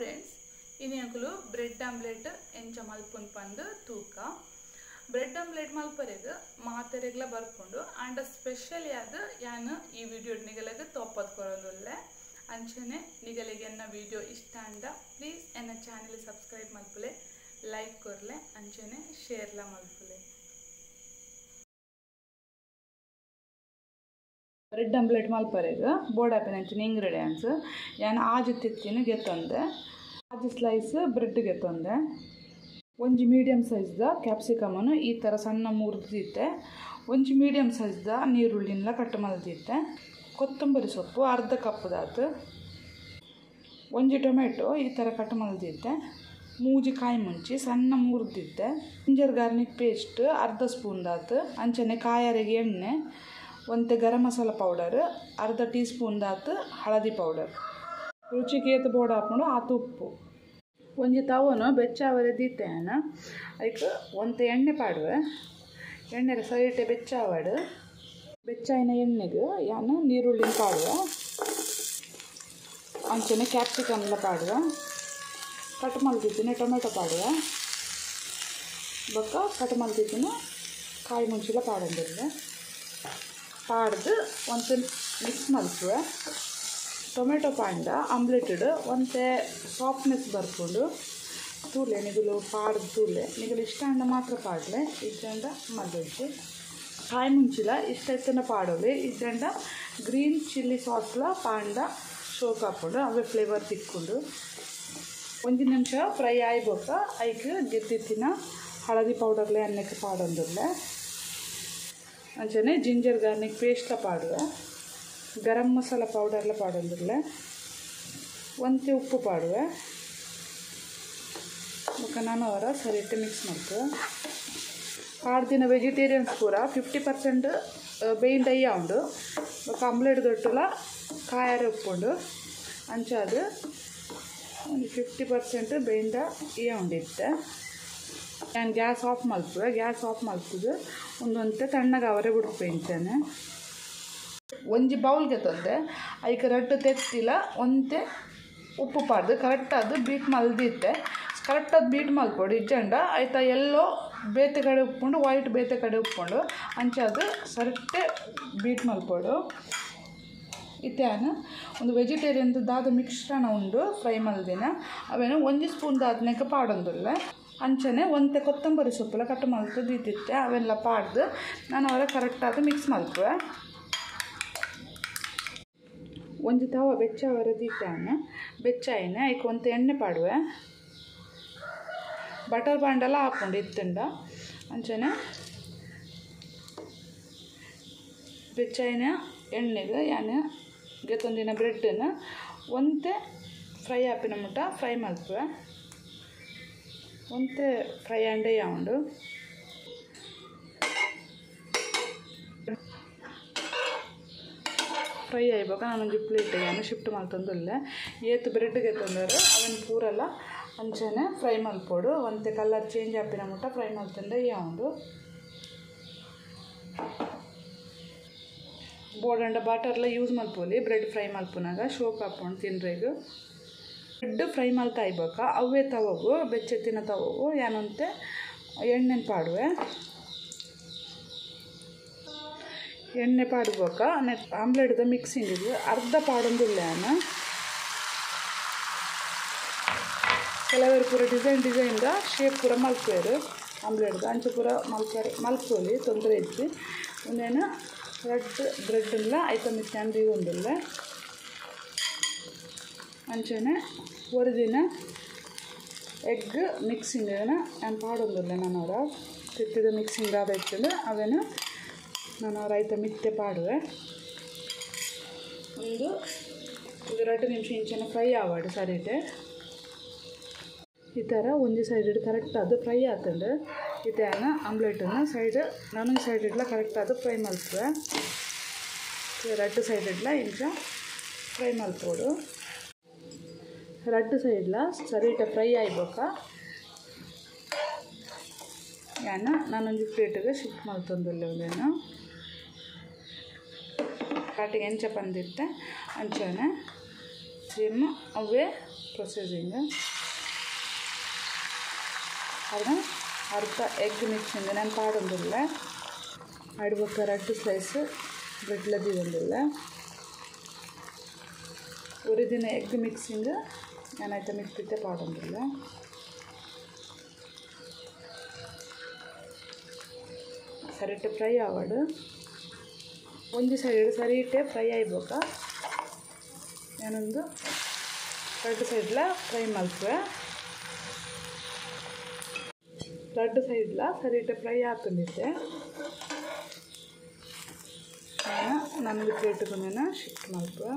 Friends, ಇನಿ bread omelette ಎಂಚ ಮಲ್ಪುನ್ ಪಂದ್ ತೂಕ. ಬ್ರೆಡ್ ಆಮ್ಲೆಟ್ ಮಲ್ಪರೆಗ್ ಮಾತೆರೆಗ್ಲ ಬರ್ಪುಂಡು. ಆಂಡ ಸ್ಪೆಷಲ್ ಯಾದ್ ಯಾನ್ ಈ ವಿಡಿಯೋ ನಿಗಲೆಗ್ ತೋಪದ್ ಕೊರೊಂದುಲ್ಲೆ. ಅಂಚನೆ ನಿಗಲೆಗ್ ಎನ್ನ ವಿಡಿಯೋ ಇಷ್ಟ ಆಂಡ ಪ್ಲೀಸ್ ಎನ್ನ ಚಾನೆಲ್ ಸಬ್ಸ್ಕ್ರೈಬ್ ಮಲ್ಪುಲೆ, ಲೈಕ್ ಕೊರ್ಲೆ, ಅಂಚನೆ ಶೇರ್ಲ ಮಲ್ಪುಲೆ. ಬ್ರೆಡ್ ಆಮ್ಲೆಟ್ ಮಲ್ಪರೆಗ್ ಬೋಡಾಪಿನಂಚಿನ ಇಂಗ್ರೀಡಿಯೆಂಟ್ಸ್ ಯಾನ್ ಆಜಿ ತಿತ್ತಿನ ಗೆತ್ತೊಂದೆ, ಆಜಿ ಸ್ಲೈಸ್ ಬ್ರೆಡ್ ಗೆತ್ತೊಂದೆ, ಒಂಜಿ ಮೀಡಿಯಂ ಸೈಜ್ದ ಕ್ಯಾಪ್ಸಿಕಮನ್ನು ಈ ಥರ ಸಣ್ಣ ಮುರಿದಿತ್ತೆ, ಒಂಜಿ ಮೀಡಿಯಂ ಸೈಜ್ದ ನೀರುಳ್ಳಿನೆಲ್ಲ ಕಟ್ ಮಲ್ದಿತ್ತೆ, ಕೊತ್ತಂಬರಿ ಸೊಪ್ಪು ಅರ್ಧ ಕಪ್ದಾತು, ಒಂಜಿ ಟೊಮೆಟೊ ಈ ಥರ ಕಟ್ ಮಲ್ದಿತ್ತೆ, ಮೂಜಿ ಕಾಯಿ ಮುಂಚಿ ಸಣ್ಣ ಮುರಿದಿತ್ತೆ, ಜಿಂಜರ್ ಗಾರ್ಲಿಕ್ ಪೇಸ್ಟ್ ಅರ್ಧ ಸ್ಪೂನ್ದಾತು, ಅಂಚನೆ ಕಾಯರಿಗೆ ಎಣ್ಣೆ, ಒಂತೆ ಗರಂ ಮಸಾಲ ಪೌಡರ್, ಅರ್ಧ ಟೀ ಸ್ಪೂನ್ದಾತು ಹಳದಿ ಪೌಡರ್, ರುಚಿಗೆ ಏತು ಬೋಡ ಹಾಕೊಂಡು ಆತು ಉಪ್ಪು. ಒಂಜಿ ತವನು ಬೆಚ್ಚಾವರೆ ದೀತೆನ ಐಕ್ ಒಂತೆ ಎಣ್ಣೆ ಪಾಡುವೆ, ಎಣ್ಣೆಗೆ ಸರಿಟೆ ಬೆಚ್ಚಾವಡು, ಬೆಚ್ಚಾಯಿನ ಎಣ್ಣೆಗೆ ಯಾನು ನೀರುಳ್ಳಿನ ಪಾಡುವೆ, ಅಂಚನೆ ಕ್ಯಾಪ್ಸಿಕಮ್ಲ ಪಾಡುವೆ, ಕಟ್ ಮಲ್ತಿದ್ದೀನಿ ಟೊಮೆಟೊ ಪಾಡುವೆ, ಬೊಕ್ಕ ಕಟ್ ಮಲ್ತಿದ್ದೀನಿ ಕಾಯಿ ಮುಂಚಿಲ ಪಾಡೊಂದಿಲ್ಲ ಪಾಡ್ದು ಒಂತೆ ಮಿಕ್ಸ್ ಮಲ್ಪುವೆ. ಟೊಮೆಟೊ ಪಾಂಡ ಆಮ್ಲೆಟೆಡ್ ಒಂತೆ ಸಾಫ್ಟ್ನೆಸ್ ಬರ್ಪುಂಡು. ತೂಲೆ ನಿಗುಲು ಪಾಡ್ದು ತೂಲೆ ನಿಗುಲು ಇಷ್ಟ ಅಂಡ ಮಾತ್ರ ಪಾಡ್ಲೆ, ಇಜ್ಜಂಡ ಮಲ್ದೊಡ್ಡಿ. ಕಾಯಿ ಮುಂಚಿಲ ಇಷ್ಟ ಇತ್ತನ ಪಾಡೋಲಿ, ಇಜ್ಜಂಡ ಗ್ರೀನ್ ಚಿಲ್ಲಿ ಸಾಸ್ಲ ಪಾಂಡ ಶೋಕ್ ಹಾಕೊಂಡು ಅವೇ ಫ್ಲೇವರ್ ತಿಕ್ಕೊಂಡು. ಒಂಜಿ ನಿಮಿಷ ಫ್ರೈ ಆಯ್ಬೋಕ ಐಕ್ ಗೆತ್ತಿತ್ತಿನ ಹಳದಿ ಪೌಡರ್ಲೆ ಅನ್ನಕ್ಕೆ ಪಾಡೊಂದುಲ್ಲೆ, ಅಂಚನೆ ಜಿಂಜರ್ ಗಾರ್ಲಿಕ್ ಪೇಸ್ಟ್ಲ ಪಾಡುವೆ, ಗರಂ ಮಸಾಲ ಪೌಡರ್ಲ ಪಾಡೊಂದುಲ್ಲೆ, ಒಂತೆ ಉಪ್ಪು ಪಾಡುವೆ, ಬೊಕ್ಕ ನಾನು ಅವರ ಸರಿಟ್ಟು ಮಿಕ್ಸ್ ಮಲ್ಪುವೆ. ಪಾಡ್ದಿನ ವೆಜಿಟೇರಿಯನ್ಸ್ ಪೂರ 50% ಬೇಯಿಂಡ ಅಯ್ಯ ಉಂಡು, ಬೊಕ್ಕ ಆಮ್ಲೆಟ್ ದೊಟ್ಟುಲ ಕಾಯಾರೆ ಉಪ್ಪುಂಡು, ಅಂಚಾದ್ ಒಂದು 50% ಬೇಯಿಂಡ ಇಯ್ಯ ಉಂಡಿತ್ತೆ. ನಾನು ಗ್ಯಾಸ್ ಆಫ್ ಮಲ್ಪುವೆ, ಗ್ಯಾಸ್ ಆಫ್ ಮಲ್ಪುದು ಒಂದೊಂತೆ ತಣ್ಣಗೆ ಅವರೇ ಬಿಡ್ಪೆ ಇಂತಾನೆ. ಒಂಜಿ ಬೌಲ್ಗೆ ತಂದೆ ಐಕ್ ರಡ್ಡ್ ತೆತ್ತಿಲ ಒಂತೆ ಉಪ್ಪು ಪಾಡ್ದು ಕರೆಕ್ಟಾದ ಬೀಟ್ ಮಲ್ದಿತ್ತೆ, ಕರೆಕ್ಟಾದ ಬೀಟ್ ಮಲ್ಪೊಡು, ಇಜ್ಜಂಡ ಐತ ಎಲ್ಲೋ ಬೇತೆ ಕಡೆ ಉಪ್ಪುಂಡು, ವೈಟ್ ಬೇತೆ ಕಡೆ ಉಪ್ಪುಂಡು, ಅಂಚಾದ್ ಸರಿಟ್ಟೆ ಬೀಟ್ ಮಲ್ಪೊಡು. ಇತ್ಯಾನ ಒಂದು ವೆಜಿಟೇರಿಯನ್ದು ದಾದ ಮಿಶ್ರಣ ಉಂಡು ಫ್ರೈ ಮಲ್ದಿನ ಅವೇನು ಒಂಜಿ ಸ್ಪೂನ್ ದಾದನೆಕ ಪಾಡೊಂದುಲ್ಲೆ, ಅಂಚನೆ ಒಂತೆ ಕೊತ್ತಂಬರಿ ಸೊಪ್ಪುಲ ಕಟ್ ಮಲ್ತು ದೀತಿತ್ತೆ, ಅವೆಲ್ಲ ಪಾಡ್ದು ನಾನು ಅವರ ಕರೆಕ್ಟಾದ ಮಿಕ್ಸ್ ಮಲ್ಪುವೆ. ಒಂಜಿ ತವ ಬೆಚ್ಚಾವರ ದೀತಾನ ಬೆಚ್ಚಾಯಿನ ಐಕ್ ಒಂತೆ ಎಣ್ಣೆ ಪಾಡುವೆ, ಬಟರ್ ಬಾಂಡೆಲ್ಲ ಹಾಕೊಂಡು ಇತ್ತಂಡ, ಅಂಚನೆ ಬೆಚ್ಚಾಯಿನ ಎಣ್ಣೆಗೆ ಯಾನ್ ಗೆತ್ತೊಂದಿನ ಬ್ರೆಡ್ಡನ್ನು ಒಂತೆ ಫ್ರೈ ಆಪಿನ ಮುಟ್ಟ ಫ್ರೈ ಮಲ್ಪುವೆ, ಒಂತೆ ಫ್ರೈ ಅಂಡೆ ಉಂಡು. ಫ್ರೈ ಆಯ್ಬೋಕ ನಾನೊಂಜಿ ಪ್ಲೇಟ್ ಯಾನು ಶಿಫ್ಟ್ ಮಲ್ತೊಂದುಲ್ಲೆ. ಏತ್ ಬ್ರೆಡ್ ಗೆತ್ತೊಂದರು ಅವೆನ್ ಪೂರೆಲ್ಲ ಅಂಚನೆ ಫ್ರೈ ಮಲ್ಪೊಡು, ಒಂತೆ ಕಲರ್ ಚೇಂಜ್ ಆಪಿನ ಮುಟ್ಟ ಫ್ರೈ ಮಲ್ತೊಂಡೆ ಉಂಡು. ಬೋಡಂಡ ಬಟರ್ಲ ಯೂಸ್ ಮಲ್ಪೊಲಿ ಬ್ರೆಡ್ ಫ್ರೈ ಮಲ್ಪುನಾಗ ಶೋಕ್ ಹಾಕೊಂಡು ತಿನ್ರೆಗ್. ಬ್ರೆಡ್ ಫ್ರೈ ಮಲ್ತ ಆಯ್ಬೋಕ ಅವೇ ತವಗು ಬೆಚ್ಚೆತ್ತಿನ ತವಗು ಯಾನೊಂತೆ ಎಣ್ಣೆನ ಪಾಡುವೆ, ಎಣ್ಣೆ ಪಾಡ್ಬೋಕ ಆಮ್ಲೆಟ್ದ ಮಿಕ್ಸಿಂಗ್ ಇದು ಅರ್ಧ ಪಾಡೊಂದುಲ್ಲೆ ಯಾನು. ಕೆಲವರು ಪೂರ ಡಿಸೈನ್ ಡಿಸೈನ್ದ ಶೇಪ್ ಪೂರ ಮಲ್ಪುವೆರ್ ಆಮ್ಲೆಟ್ದ, ಅಂಚೆ ಪೂರ ಮಲ್ಪರೆ ಮಲ್ಪೊಲಿ ತೊಂದರೆ ಇಜ್ಜಿ. ಒಂದೇನು ಬ್ರೆಡ್ ಬ್ರೆಡ್ಲ ಐತ ಮಿತ್ತಾನ್ ದೀವೊಂದುಲ್ಲೆ. ಅಂಚನೆ ಒರಿದಿನ ಎಗ್ ಮಿಕ್ಸಿಂಗ್ ನಾನು ಪಾಡೊಂದುಲ್ಲೆ, ನಾನು ಅವರ ತಿತ್ತಿದ ಮಿಕ್ಸಿಂಗ್ ಆದ ಅವೇನು ನಾನು ರೈತ ಮಿತ್ತೆ ಪಾಡುವೆ. ಒಂದು 2 ನಿಮಿಷ ಇಂಚನೆ ಫ್ರೈ ಆವಾಡು ಸರಿಟೆ. ಈ ಥರ ಒಂಜಿ ಸೈಡ್ ಕರೆಕ್ಟ್ ಅದು ಫ್ರೈ ಆತಂಡು ಇತ್ತಾನ ಆಮ್ಲೆಟನ್ನು ಸೈಡ್ ನಾನೊಂದು ಸೈಡ್ ಇಡ್ಲ ಕರೆಕ್ಟ್ ಅದು ಫ್ರೈ ಮಲ್ಪುವೆ, ರಡ್ಡು ಸೈಡ್ ಇಡ್ಲ ಇಂಚ ಫ್ರೈ ಮಲ್ಪೊಡು. ರಡ್ಡು ಸೈಡ್ಲ ಸರಿಟ ಫ್ರೈ ಆಯ್ಬೋಕ ಯಾನ ನಾನೊಂಜಿ ಪ್ಲೇಟಿಗೆ ಶಿಫ್ಟ್ ಮಲ್ತೊಂದುಲ್ಲೆ. ಒಂದೇನು ಕಾಟಿಗೆ ಎಂಚ ಪಂದಿತ್ತೆ ಅಂಚನೆ ಸೇಮ್ ಅವೇ ಪ್ರೊಸೀಜಿಂಗ್. ಅರ್ಧ ಅರ್ಧ ಎಗ್ ಮಿಕ್ಸಿಂಗ್ ನಾನು ಪಾಡೊಂದಿಲ್ಲ. ಅಡ್ಬೊಕ್ಕ ರಡ್ಡ್ ಸ್ಲೈಸ್ ಬ್ರೆಡ್ಲ ದೀವೊಂದಿಲ್ಲ. ಒರಿದಿನ ಎಗ್ ಮಿಕ್ಸಿಂಗ್ ನಾನು ಐತ ಮಿಕ್ಸಿತ್ತೆ ಪಾಡೊಂದಿಲ್ಲ. ಸರಿಟೆ ಫ್ರೈ ಆವಡು ಒಂಜಿ ಸೈಡ್ ಸರಿಟೆ ಫ್ರೈ ಆಯ್ಬೋಕ ನಾನೊಂದು ರಡ್ಡ್ ಸೈಡ್ಲ ಫ್ರೈ ಮಲ್ಪುವೆ. ರಡ್ಡ್ ಸೈಡ್ಲ ಸರಿಟೆ ಫ್ರೈ ಆತುಂದಿತ್ತೆ. ನಾನು ನನಗೆ ಪ್ಲೇಟ್ಗೆ ನಾನು ಶಿಫ್ಟ್ ಮಲ್ಪುವೆ.